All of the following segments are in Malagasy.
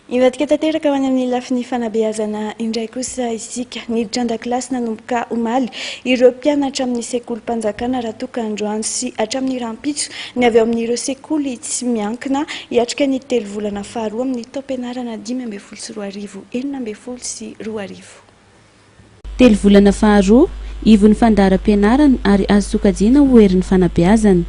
Hivadika tanteraka ho any amin'ny lafiny fanabeazana indray kosa isika. Niditra an-dakilasy nanomboka omaly ireo mpianatra amin'ny sekolim-panjakana raha toa ka androany sy hatramin'ny rahampitso ny avy ao amin'ireo sekoly tsy miankina hiatrika ny telo volana faharoa amin'ny taom-pianarana 2015 2016. Telo volana faharoa, ivon'ny fandaharam-pianarana ary azo sokajiana ho herin'ny fanabeazana.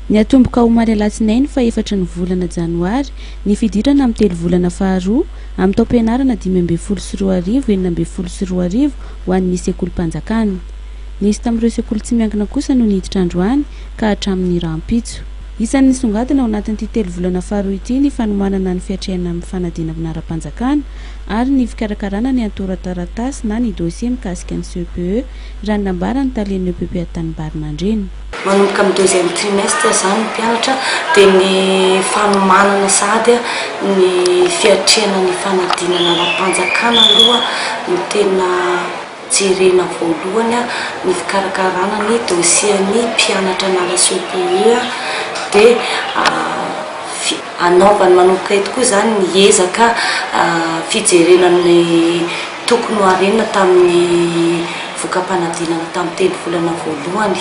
Niatomboka omaly alatsinainy fahefatry ny volana janoary ny fidirana amin'ny telo volana faharoa amin'ny taom-pianarana 2015 2016 ho an'ny sekolim-panjakana. Nisy tamin'ireo sekoly tsy miankina kosa no niditra androany ka hatramin'ny rahampitso. Isan'ny nisongadina ao anatin'ity telo volana faharoa ity ny fanomanana ny fiatrehana amin'ny fanadinana ara-panjakana ary ny fikarakarana ny antoran-taratasy na ny dossier mikasika ny CEPE, raha ny nambaran'ny talen'ny EPP Antanimbarinandrena. Manomboka amin'ny deuxième trimestre izany ny mpianatra dia ny fanomanana sahady ny fiatrehana ny fanadinana ara-panjakana aloha no tena jerena voalohany, ny fikarakarana ny dossier-n'ny mpianatra hanala CEPE dia Anaovany manomboka eto koa izany ny ezaka fijerena ny tokony ho harenina tamin'ny voka-panadinana tamin'ny telo volana voalohany.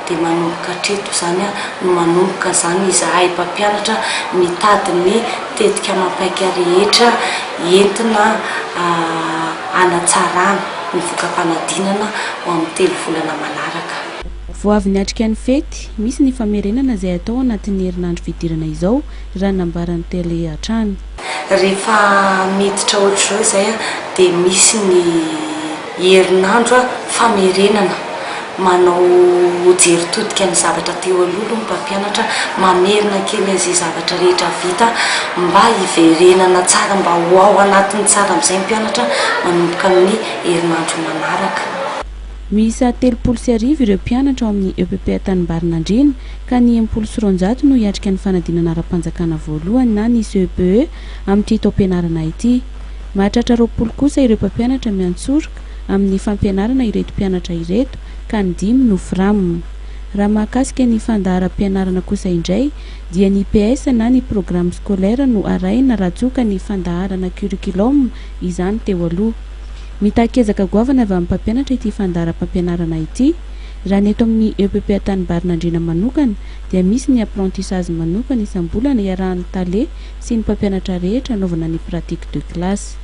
Dia manomboka hatreto izany no manomboka izany izahay mpampianatra mitady ny tetika amam-paika rehetra entina hanatsarana ny voka-panadinana ho amin'ny telo volana manaraka. Vao avy niatrika ny fety, misy ny famerenana izay atao anatin'ny herinandro fidirana izao, raha ny nambaran'ny tale hatrany. Rehefa miditra ohatr'izao izay dia misy ny herinandro famerenana, manao jery todika ny zavatra teo aloha aloha ny mpampianatra, mamerina kely an'izay zavatra rehetra vita mba hiverenana tsara, mba ho ao anatiny tsara amin'izay ny mpianatra manomboka amin'ny herinandro manaraka. Miisa 1030 ireo mpianatra ao amin'ny EPP Antanimbarinandriana ka ny 260 no hiatrika ny fanadinana ara-panjakana voalohany na ny CEPE amin'ity taom-pianarana ity. Mahatratra 20 kosa ireo mpampianatra miantsoroka amin'ny fampianarana ireto mpianatra ireto ka ny dimy no Fram. Raha mahakasika ny fandaharam-pianarana kosa indray dia ny PS na ny Programme scolaire no arahina raha toa ka ny fandaharana Curriculum izany teo aloha. Mitaky ezaka goavana avy amin'ny mpampianatra ity fandaharam-pampianarana ity. Raha ny eto amin'ny EPP Antanimbarinandriana manokana dia misy ny apprentissage manokana isam-bolana iarahan'ny tale sy ny mpampianatra rehetra anaovana ny pratique de classe.